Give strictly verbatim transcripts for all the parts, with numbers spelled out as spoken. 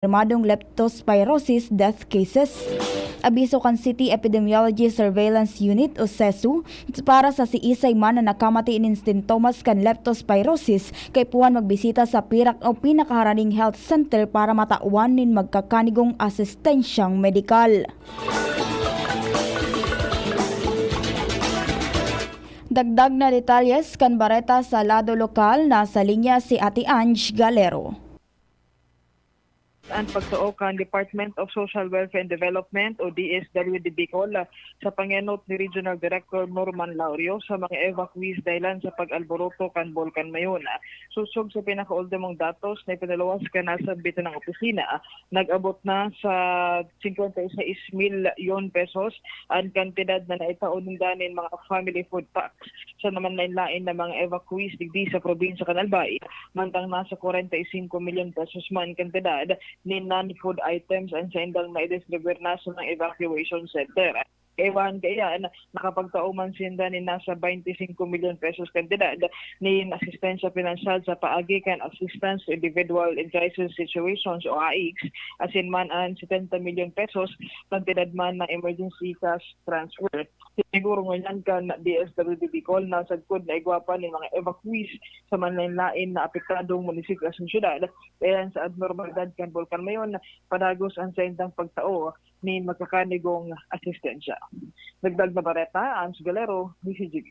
kumpirmadong leptospirosis death cases. Abiso kan City Epidemiology Surveillance Unit o CESU, para sa siisay man na nakamati nin sintomas kan leptospirosis, kaipuhan magbisita sa pirak o pinakaharaning health center para matawan nin magkakanigong asistensyang medikal. Dagdag na detalyes kan bareta sa lado lokal, nasa linya si Ate Ange Galero. An pagtao kan Department of Social Welfare and Development o D S W D Bicol sa pangenot ni Regional Director Norman Laurio sa mga evacuees dahilan sa pag-alboroto kan Bulkan Mayon. Sosog sa pinakaultimong datos na ipinaluwas kan nasambit na opisina, nag-abot na sa singkwenta y seis milyon pesos an kantidad na naitao ninda nin mga family food packs sa naman lain-lain na mga evacuees digdi sa probinsya kan Albay, mantang nasa kwarenta y singko milyon pesos man kantidad nin non-food items an saindang naidistribuir na sa mga evacuation center. Kaibahan kaiyan, nakapagtao man sinda nin nasa baynte singko milyon pesos kantidad nin asistensya pinansyal sa paagi kan Assistance to Individual in Crisis Situations o AICS, asin man an setenta milyon pesos kantidad man na emergency cash transfer. Siguro ngunyan kan D S W D Bicol na sagkod na igwa pa nin mga evacuees sa manlain-lain na apektadong munisipyo asin syudad, ayan sa abnormalidad kan Bulkan Mayon, padagos an saindang pagtao nin magkakanigong asistensya. Dagdag na bareta, Ange Galero, D C G B.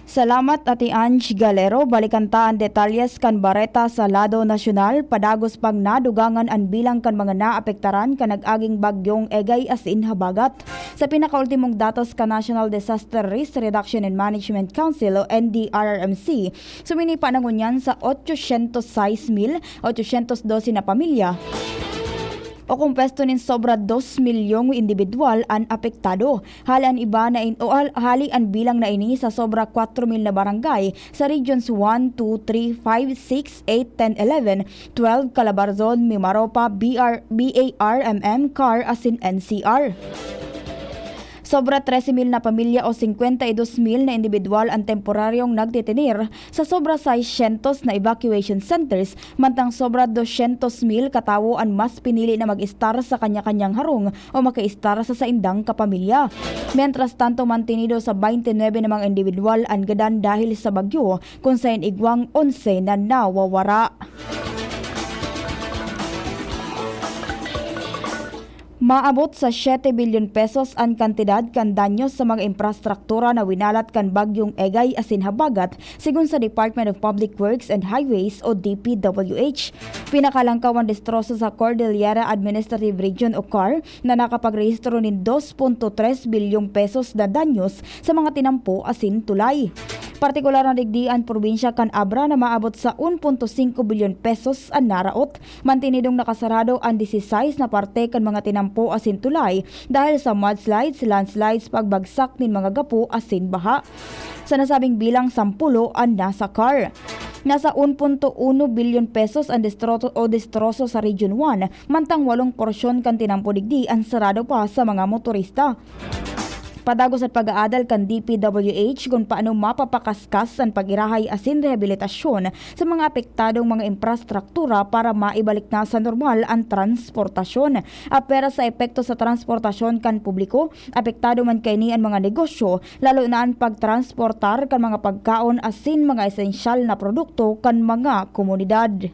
Salamat, Ate Ange Galero. Balikan ta an detalyes kan bareta sa lado nasyonal. Padagos pang nadugangan an bilang kan mga naapektaran kan nag-aging bagyong Egay asin Habagat. Sa pinakaultimong datos kan National Disaster Risk Reduction and Management Council o N D R R M C, suminipa na ngunyan sa otsosyentos sais mil otsosyentos dose na pamilya, o kung pwesto nin sobra dos milyong indibidwal an apektado. Hali an iba na in-, o hal-, hali an bilang na ini sa sobra kwatro mil na barangay sa Regions one, two, three, five, six, eight, ten, eleven, twelve, Calabarzon, Mimaropa, B R, B A R M M, car, asin N C R. Sobra trese mil na pamilya o singkwenta y dos mil na indibidwal an temporaryong nagtitener sa sobra seiscientos na evacuation centers, mantang sobra doscientos mil katawo an mas pinili na mag-estar sa kanya-kanyang harong o makiestar sa saindang kapamilya. Mientras tanto, mantinido sa baynte nuebe na mga indibidwal an gadan dahil sa bagyo, kun saen igwang onse na nawawara. Maabot sa siyete bilyon pesos an kantidad kan danyos sa mga infrastruktura na winalat kan Bagyong Egay asin Habagat, sigon sa Department of Public Works and Highways o D P W H. Pinakalangkaw an destroso sa Cordillera Administrative Region o car, na nakapagrehistro nin dos punto tres bilyong pesos na danyos sa mga tinampo asin tulay. Partikular na digdi an probinsya kan Abra na maabot sa un punto singko bilyon pesos an naraot. Mantinidong nakasarado an disisais na parte kan mga tinampo asin tulay dahil sa mudslides, landslides, pagbagsak nin mga gapo asin baha. Sa nasabing bilang, sampulo an nasa car. Nasa un punto uno bilyon pesos an destroto o destroso sa Region one, mantang walong porsyon kan tinampo digdi an sarado pa sa mga motorista. Padagos an pag-aadal kan D P W H kun paano mapapakaskas an pag-irahay asin rehabilitasyon sa mga apektadong mga infrastruktura para maibalik na sa normal an transportasyon. Apwera sa epekto sa transportasyon kan publiko, apektado man kaini an mga negosyo, lalo na an pagtransportar kan mga pagkaon asin mga esensyal na produkto kan mga komunidad.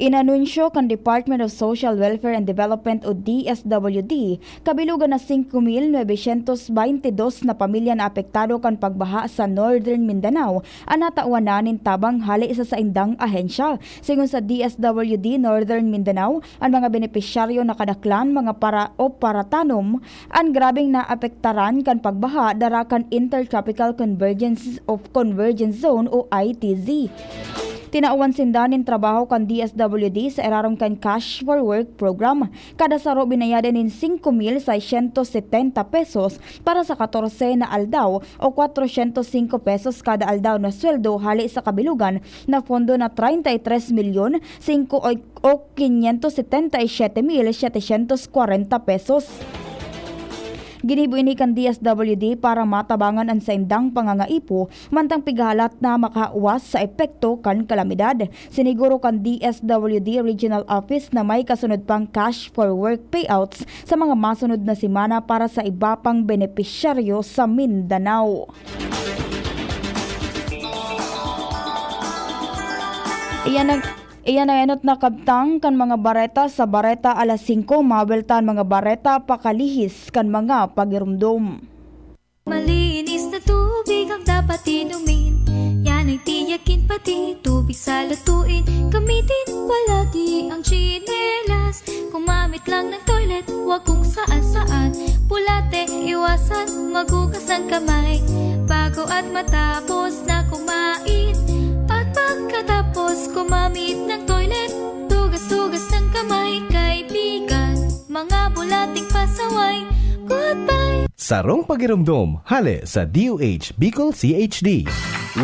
Inanunsyo kan Department of Social Welfare and Development o D S W D, kabilugan na singko mil novecientos baynte dos na pamilya na apektado kan pagbaha sa Northern Mindanao an natawan na nin tabang hale sa saindang ahensya. Sigon sa D S W D Northern Mindanao, an mga benepisyaryo na kadaklan mga para o paratanom an grabeng naapektaran kan pagbaha dara kan Intertropical Convergence of Convergence Zone o I T Z. Tinawan sinda nin trabaho kan D S W D sa irarom kan Cash for Work Program. Kada saro binayadan nin singko mil seiscientos setenta pesos para sa katorse na aldaw o kwatrosyentos singko pesos kada aldaw na sweldo hale sa kabilugan na pondo na treinta y tres milyon singko o quinientos setenta y siete mil setecientos cuarenta pesos. Ginibo ini kan D S W D para matabangan an saindang pangangaipo mantang pighahalat na makawas sa epekto kan kalamidad. Siniguro kan D S W D Regional Office na may kasunod pang cash for work payouts sa mga masunod na semana para sa iba pang benepisyaryo sa Mindanao. Iyan ang, iyan ang enot na kabtang kan mga bareta sa Bareta Alas Singko. Mabelta an mga bareta pakalihis kan mga pagirumdom. Malinis na tubig ang dapat inumin. Yan ay tiyakin, pati tubig sa lutuin. Gamitin palagi ang tsinelas. Gumamit lang ng toilet, wag kung saan-saan. Bulate, iwasan, maghugas ng kamay bago at matapos na kumain. At pagkatapos gumamit ng toilet, hugas-hugas ng kamay, kaibigan. Mga bulating pasaway, goodbye. Sarong pagiromdom, hale sa D O H Bicol C H D.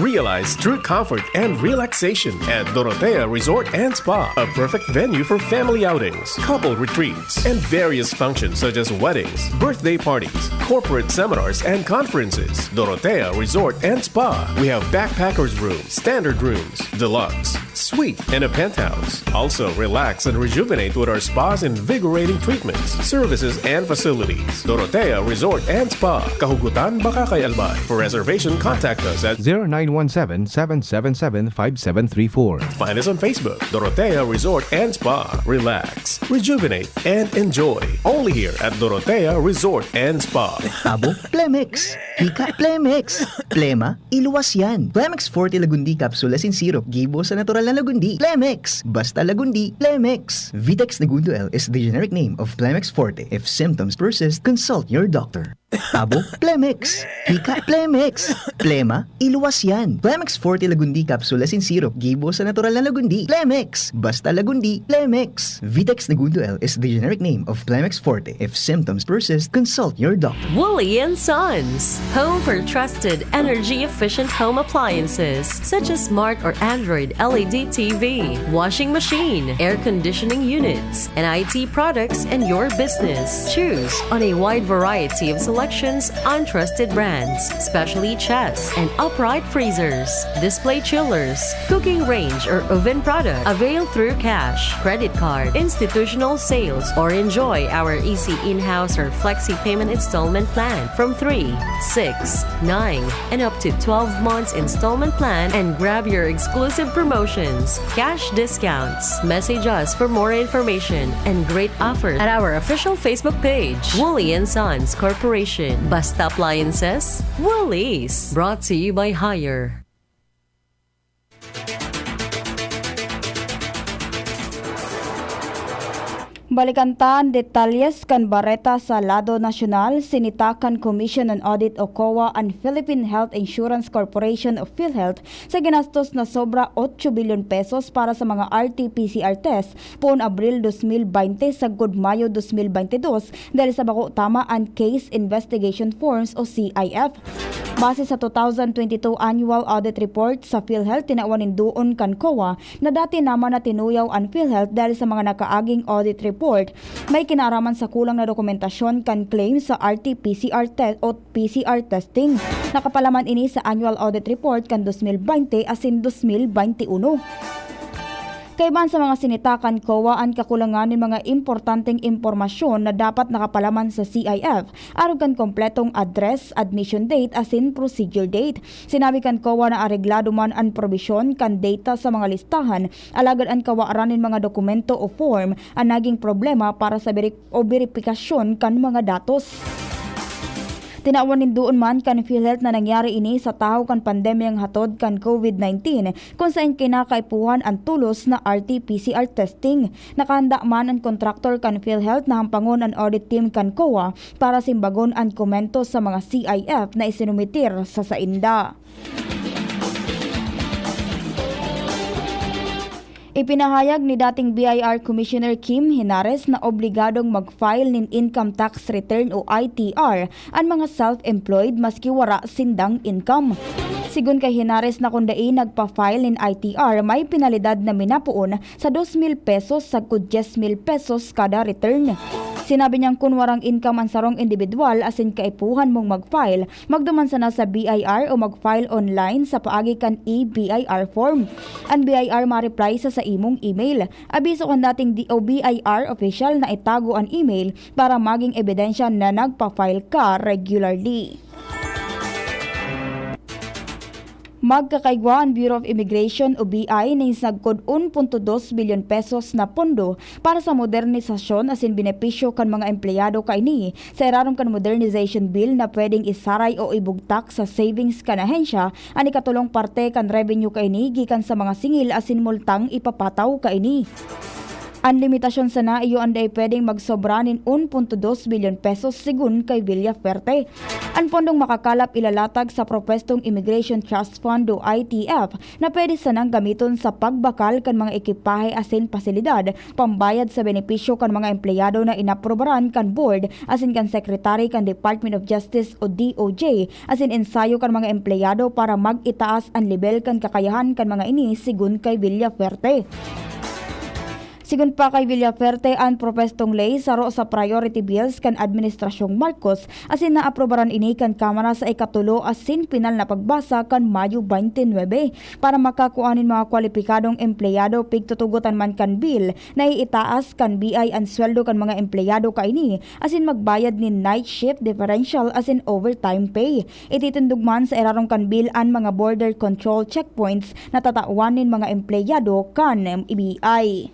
Realize true comfort and relaxation at Dorotea Resort and Spa, a perfect venue for family outings, couple retreats, and various functions such as weddings, birthday parties, corporate seminars, and conferences. Dorotea Resort and Spa. We have backpackers room, standard rooms, deluxe, suite, and a penthouse. Also, relax and rejuvenate with our spa's invigorating treatments, services, and facilities. Dorotea Resort and Spa, Kahugutan, Bacacay, Albay. For reservation, contact us at zero nine one seven, seven seven seven, five seven three four. Find us on Facebook, Dorotea Resort and Spa. Relax, rejuvenate, and enjoy. Only here at Dorotea Resort and Spa. Abo, Plemex. Hika, Plemex. Plema, iluwas yan. Plemex Forte Lagundi Capsule asin Syrup, gibo sa natural na lagundi. Plemex! Basta lagundi, Plemex! Vitex Negundo L is the generic name of Plemex Forte. If symptoms persist, consult your doctor. Abo, Plemex! Hika, Plemex! Plema, iluwas yan. Plemex Forte Lagundi Capsule asin Syrup, gibo sa natural na lagundi. Plemex! Basta lagundi, Plemex! Vitex Negundo L is the generic name of Plemex Forte. If symptoms persist, consult your doctor. Woolly and Sons, home for trusted, energy-efficient home appliances, such as smart or Android L E D T V, washing machine, air conditioning units, and I T products in your business. Choose on a wide variety of selections on trusted brands, specially chests and upright freezers, display chillers, cooking range or oven product. Avail through cash, credit card, institutional sales, or enjoy our easy in-house or flexi payment installment plan from three, six, nine, and up to twelve months installment plan and grab your exclusive promotions, cash discounts. Message us for more information and great offer at our official Facebook page, Woolly and Sons Corporation. Basta appliances, Woolies. Brought to you by Hire. Balikan ta an detalyes kan bareta sa lado nasyonal. Sinita kan Commission on Audit o COA an Philippine Health Insurance Corporation o PhilHealth sa ginastos na sobra otso bilyon pesos para sa mga R T P C R test poon Abril dos mil baynte sagkod Mayo dos mil baynte dos dahil sa bako tama an case investigation forms o C I F. Base sa two thousand twenty-two annual audit report sa PhilHealth, tinawan nin duon kan COA na dati naman na tinuyaw an PhilHealth dahil sa mga nakaaging audit report may kinaaraman sa kulang na dokumentasyon kan claim sa R T P C R test o P C R testing. Nakapalaman ini sa annual audit report kan dos mil baynte asin dos mil baynte uno. Kaiba sa mga sinita kan COA an kakulangan nin mga importanteng impormasyon na dapat nakapalaman sa C I F, arog kan kompletong address, admission date, asin procedure date. Sinabi kan COA na areglado man an probisyon kan data sa mga listahan, alagad an kawaran nin mga dokumento o form an naging problema para sa beri-, o beripikasyon kan mga datos. Tinawan nin duon man kan PhilHealth na nangyari ini sa tahaw kan pandemyang hatod kan COVID nineteen, kun saen kinakaipuhan an tolos na R T P C R testing. Nakahanda man an kontraktor kan PhilHealth na hampangon an audit team kan COA para simbagon an komento sa mga C I F na isinumitir sa sainda. Ipinahayag ni dating B I R Commissioner Kim Henares na obligadong mag-file nin income tax return o I T R an mga self-employed maski wara sindang income. Sigon kay Henares, na kun dai nagpa-file nin I T R, may penalidad na minapoon sa dos mil pesos sagkod dyes mil pesos kada return. Sinabi niyang kun warang income an sarong indibidwal asin kaipuhan mong mag-file, magduman sana sa B I R o mag-file online sa paagi kan e-B I R form. An B I R ma-reply sa saimong email. Abiso kan dating D O B I R official na itago an email para maging ebidensya na nagpa-file ka regularly. Magkakaigwa an Bureau of Immigration o B I nin sagkod un punto dos bilyon pesos na pondo para sa modernisasyon asin benepisyo kan mga empleyado kaini sa irarom kan Modernization Bill na pwedeng isaray o ibugtak sa savings kan ahensya an ikatulong parte kan revenue kaini gikan sa mga singil asin multang ipapataw kaini. An limitasyon sana iyo an dai pwedeng magsobra nin un punto dos bilyon pesos, segun kay Villafuerte. An pondong makakalap ilalatag sa propwestong Immigration Trust Fund o I T F na pwede sanang gamiton sa pagbakal kan mga ekipahe asin pasilidad, pambayad sa benepisyo kan mga empleyado na inaprobaran kan board asin kan secretary kan Department of Justice o D O J, asin ensayo kan mga empleyado para mag-itaas an lebel kan kakayahan kan mga ini, segun kay Villafuerte. Segun pa kay Villafuerte, an propwestong ley saro sa priority bills kan Administrasyong Marcos asin naaprobaran ini kan Kamara sa ikatulo asin pinal na pagbasa kan Mayo twenty-nine. Para makakua nin mga kwalipikadong empleyado, pigtutugotan man kan bill na iitaas kan B I an sweldo kan mga empleyado kaini asin magbayad nin night shift differential asin overtime pay. Ititindog man sa irarom kan bill an mga border control checkpoints na tatawan nin mga empleyado kan B I.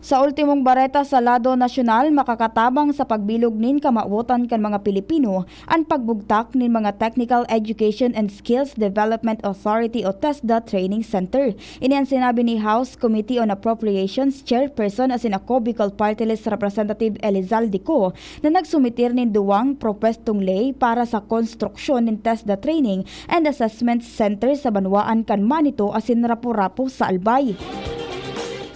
Sa ultimong bareta sa lado nasyonal, makakatabang sa pagbilog nin kamawotan kan mga Pilipino an pagbugtak nin mga Technical Education and Skills Development Authority o TESDA Training Center. Ini an sinabi ni House Committee on Appropriations Chairperson asin ako Bicol Party List Representative Elizalde Co na nagsumitir nin duwang propwestong ley para sa konstruksyon nin TESDA Training and Assessment Center sa banwaan kan Manito asin Rapu-Rapu sa Albay.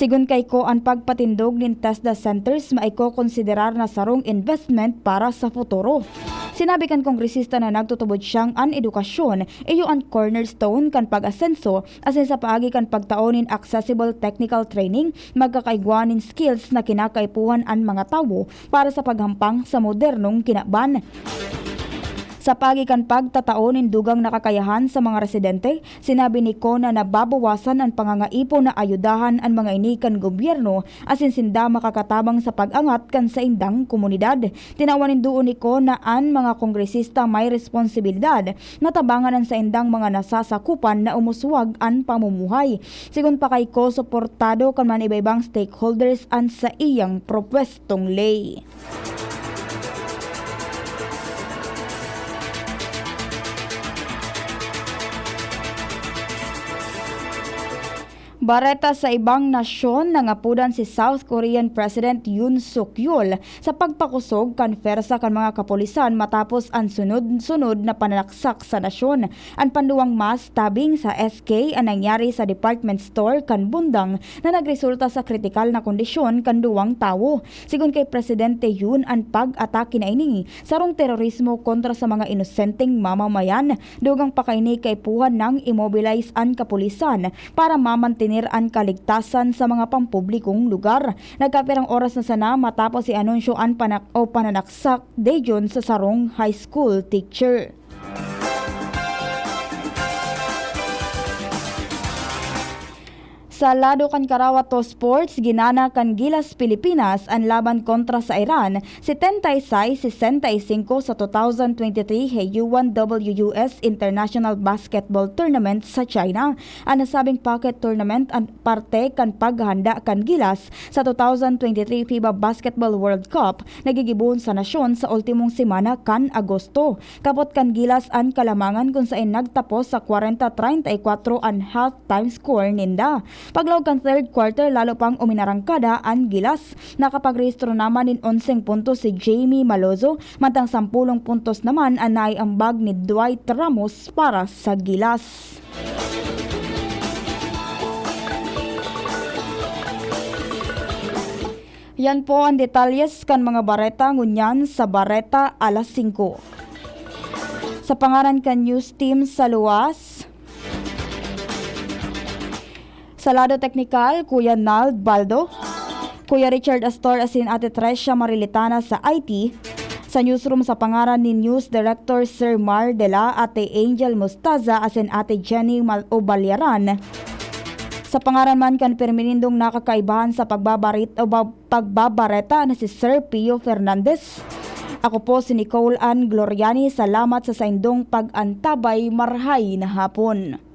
Segun kay Co, an pagpatindog nin TESDA centers maikokonsiderar na sarong investment para sa futuro. Sinabi kan kongresista na nagtutubod siyang an edukasyon iyo an cornerstone kan pag-asenso, asin sa paagi kan pagtao nin accessible technical training, magkakaigwa nin skills na kinakaipuhan an mga tawo para sa paghampang sa modernong kinaban. Sa paagi kan pagtatao nin dugang na kakayahan sa mga residente, sinabi ni Co na nababawasan an pangangaipon na ayudahan an mga ini kan gobyerno asin sinda makakatabang sa pag-angat kan saindang komunidad. Tinawan nin duon ni Co na an mga kongresista may responsibilidad na tabangan an saindang mga nasasakupan na umuswag an pamumuhay. Segun pa kay Co, suportado kan maniba-ibang stakeholders an saiyang propwestong ley. Bareta sa ibang nasyon, nangapodan si South Korean President Yoon Suk Yeol sa pagpakosog kan pwersa kan mga kapulisan matapos an sunod-sunod na pananaksak sa nasyon. An panduwang mass stabbing sa S K an nangyari sa department store kan Bundang na nagresulta sa kritikal na kondisyon kan duwang tawo. Segun kay Presidente Yoon, an pag-atake na ini sarong terorismo kontra sa mga inosenteng mamamayan. Dugang pa kaini kaipuhan nang i-mobilize an kapulisan para mamantener an kaligtasan sa mga pampublikong lugar. Nagkapirang oras na sana matapos i-anunsyo an panak-, o pananaksak dayon sa sarong high school teacher. Sa lado kan Karawa to Sports, ginana kan Gilas Pilipinas an laban kontra sa Iran, setenta y seis sesenta y cinco sa two thousand twenty-three Heyuan W U S International Basketball Tournament sa China. An nasabing pocket tournament an parte kan paghahanda kan Gilas sa two thousand twenty-three FIBA Basketball World Cup na gigibohon sa nasyon sa ultimong semana kan Agosto. Kapot kan Gilas an kalamangan kun saen nagtapos sa kwarenta treinta y cuatro an halftime score ninda. Paglaog kan third quarter, lalo pang uminarangkada an Gilas. Nakapagrehistro naman nin onseng puntos si Jamie Malozo, mantang sampulong puntos naman an naiambag ni Dwight Ramos para sa Gilas. Yan po ang detalyes kan mga bareta ngunyan sa Bareta Alas Singko. Sa pangaran kan News Team sa luwas, Sa lado teknikal, Kuya Nald Baldo, Kuya Richard Astor asin Ate Tresha Marilitana sa I T, sa newsroom sa pangaran ni News Director Sir Mar Dela, Ate Angel Mostaza asin Ate Jenny Mal-, Obalyaran. Sa pangaran man kan pirmi nindong nakakaibahan sa pagbabarit o ba-, pagbabareta na si Sir Pio Fernandez, ako po si Nicole Ann Gloriani. Salamat sa saindong pag-antabay. Marhay na hapon.